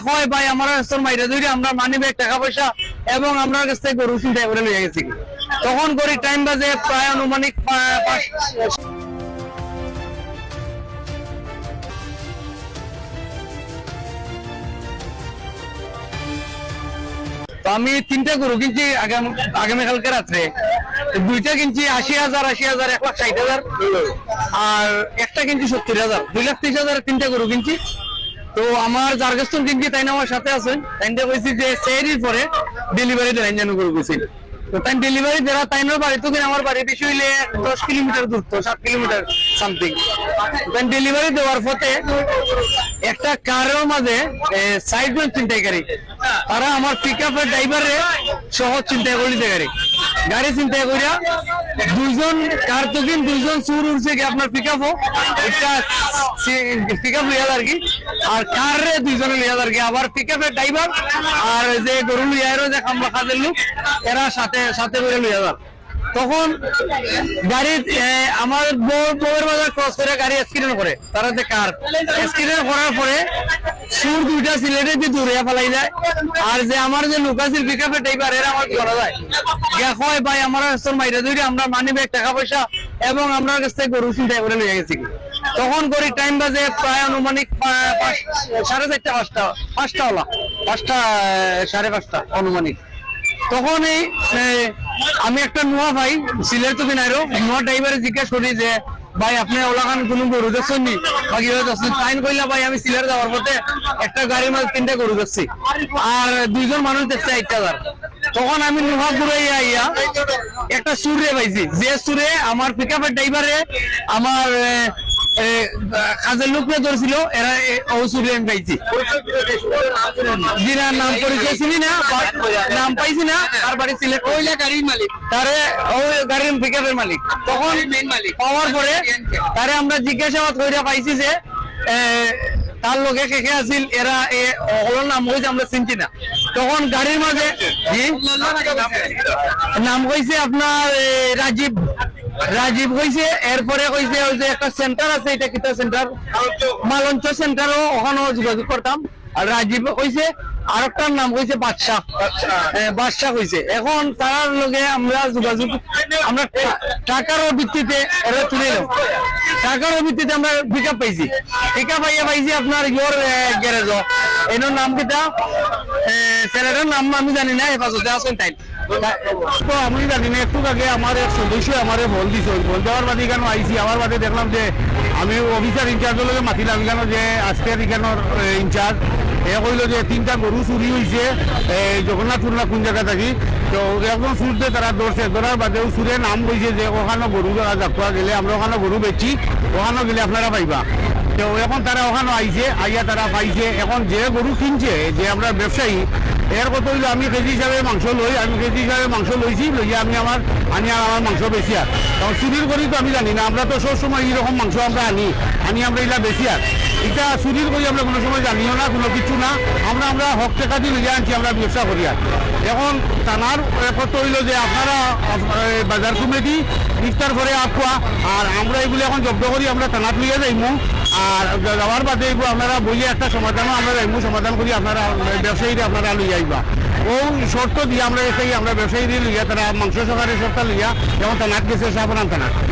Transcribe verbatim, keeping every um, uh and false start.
কয়, "ভাই, আমরার কাছ থাকি মাইরা ধইরা আমরার মানি ব্যাগ, টেকা পয়সা এবং আমরার কাছ থাকি গরু ছিনতাই করি লইয়া গেছে।" তখন ঘড়ির টাইম বাজে প্রায় আনুমানিক পা-, পাঁচ। তো আমি তিনটা গরু কিনছি আগাম-, আগামীকালকে রাত্রে। দুইটা কিনছি আশি হাজার, আশি হাজার, এক লাখ ষাট হাজার, আর একটা কিনছি সত্তর হাজার, দুই লাখ ত্রিশ হাজার তিনটা গরু কিনছি। তো আমার যার কাছ থাকি কিনছি, তাইন আমার সাথে আছইন। তাইনরে কইছি যে সেহরির পরে ডেলিভারি দেওয়াইন যেন গরু কইছি। তো তাইন ডেলিভারি দেরা, তাইনর বাড়ি তো কিনা আমার বাড়ি বেশি অইলে দশ কিলোমিটার দূর, তো সাত কিলোমিটার সামথিং। তাইন ডেলিভারি দেওয়ার পথে একটা কারর মাঝে, এ, চাইরজন ছিনতাইকারী, তারা আমার পিক আপের ড্রাইভাররে সহ ছিনতাই করি নিছে গাড়ি। গাড়ি ছিনতাই করিয়া দুইজন কার তখন দুইজন চুর উঠছে কি আপনার পিক আপও, একটা পিক আপ লইয়া আর কি, আর কাররে দুইজনে লইয়া আর কি। আবার পিক আপের ড্রাইভার আর ওই যে গরু লইয়া এরও যে কামলা কাজের লোক, এরা সাথে সাথে করে লইয়া যার। তখন গাড়ি, এ, আমার বউ-, বউয়ের বাজার ক্রস করে গাড়ি অ্যাক্সিডেন্ট করে, তারা যে কার অ্যাক্সিডেন্ট করার পরে চুর দুইটা সিলেটে দিয়ে দৌড়িয়া ফালাই যায়। আর যে আমার যে লোক আছিল পিক আপের ড্রাইভার, এরা আমার ধরা যায়। গিয়া কয়, "ভাই, আমরার কাছ থাকি মাইরা ধইরা আমরার মানি ব্যাগ, টেকা পয়সা এবং আমরার কাছ থাকি গরু ছিনতাই করি লইয়া গেছে।" তখন ঘড়ির টাইম বাজে প্রায় আনুমানিক পা-, পাঁচ, সাড়ে চারটা, পাঁচটা, পাঁচটা ওলা, পাঁচটা, সাড়ে পাঁচটা আনুমানিক। তখন এই, এ, আমি একটা নুয়া ভাই, সিলেট তো কিনাইরো, নুয়া ড্রাইভারে জিজ্ঞাসা করি যে, "ভাই, আপনি ওলাখান কোনো গরু দেখছেন নি? বা কিভাবে দেখছেন?" তাইন কইলা, "ভাই, আমি সিলেট যাওয়ার পথে একটা গাড়ির মাঝে তিনটা গরু দেখছি, আর দুইজন মানুষ দেখছে আট হাজার।" তখন আমি নুয়া ঘুরাইয়া আইয়া একটা চুররে পাইছি, যে চুরে আমার পিক আপের ড্রাইভারে আমার, এ, এ, কাজের লোকরে ধরছিল, এরা, এ, ও চুররে আমি পাইছি। জি না, নাম পরিচয় চিনি না, but নাম পাইছি না। তার বাড়ি সিলেট। ওইলা গাড়ির মালিক। তারে, ওই গাড়ির পিক আপের মালিক। তখন মেইন মালিক। পাওয়ার পরে তারে আমরা জিজ্ঞাসাবাদ করিয়া পাইছি যে, এ, তার লগে কে কে আছিল, এরা, এ, ওগুলোর নাম কইছে আমরা চিনছি না। তখন গাড়ির মাঝে, জি? নাম কইছে আপনার, এ, রাজীব। রাজীব কইছে, এরপরে কইছে ওই যে একটা সেন্টার আছে, এটা কিতা সেন্টার? মালঞ্চ সেন্টারও, ওখানেও যোগাযোগ করতাম। আর রাজীব কইছে, আরেকটার নাম কইছে বাদশা। এ, বাদশা কইছে। এখন তারার লগে আমরা যোগাযোগ, আমরা টা-, টাকারও ভিত্তিতে এরা তুলিলাম। টাকারও ভিত্তিতে আমরা পিক আপ পাইছি। পিক আপ পাইয়া পাইছি আপনার ইয়োর, এ, গ্যারেজও। এনর নাম কিতা? এ, ছেলেটার নাম আমি জানি না, হেফাজতে আছেন তাই। তো আমি জানি না, একটু আগে আমার এক সদস্য আমারে ফোন দিছে, ফোন দেওয়ার বাদে এখানে আইছি, আমার বাদে দেখলাম যে আমি অফিসার ইনচার্জর লগে মাতিলাম এখানে যে আজকের এখানোর, এ, ইনচার্জ, এ কইলো যে তিনটা গরু চুরি হইছে, এ, জগন্নাথপুর না কোন জায়গা থাকি। তো একজন চুররে তারা ধরছে, ধরার বাদে ও চুরে নাম কইছে যে ওখানে গরু ধরা যাকুয়া গেলে আমরা ওখানে গরু বেচি, ওখানে গেলে আপনারা পাইবা। তো এখন তারা ওখানে আইছে, আইয়া তারা পাইছে। এখন যে গরু কিনছে, যে আমরা ব্যবসায়ী, এর কথা হইলো আমি কেজি হিসাবে মাংস লই, আমি কেজি হিসাবে মাংস লইছি, লইয়া আমি আমার, আনি আর আমার মাংস বেশি আর। কারণ চুরির করি তো আমি জানি না, আমরা তো সব সময় এইরকম মাংস আমরা আনি, আনি আমরা ইলা বেশি আর। এটা চুরির করি আমরা কোনো সময় জানিও না, কোনো কিছু না, আমরা, আমরা হক টাকা দিয়ে লইয়া আনছি, আমরা ব্যবসা করি আর। এখন থানার, এ, কথা হইলো যে আপনারা, আপ-, এ, বাজার কমিটি ইফতার করে আকুয়া, আর আমরা এগুলো এখন জব্দ করি আমরা থানাত লইয়া যাইমু। আর যা-, যাওয়ার বাদে এগুলো আপনারা বইয়া একটা সমাধানও আমরা যাইমু, সমাধান করি আপনারা, এ, ব্যবসায়ীরা আপনারা লইয়া আইবা। ও শর্ত দিয়ে আমরা এসে আমরা ব্যবসায়ীরা লইয়া তারা মাংস সহকারে সবটা লইয়া এখন থানাত গেছে, শাহপরান থানাত।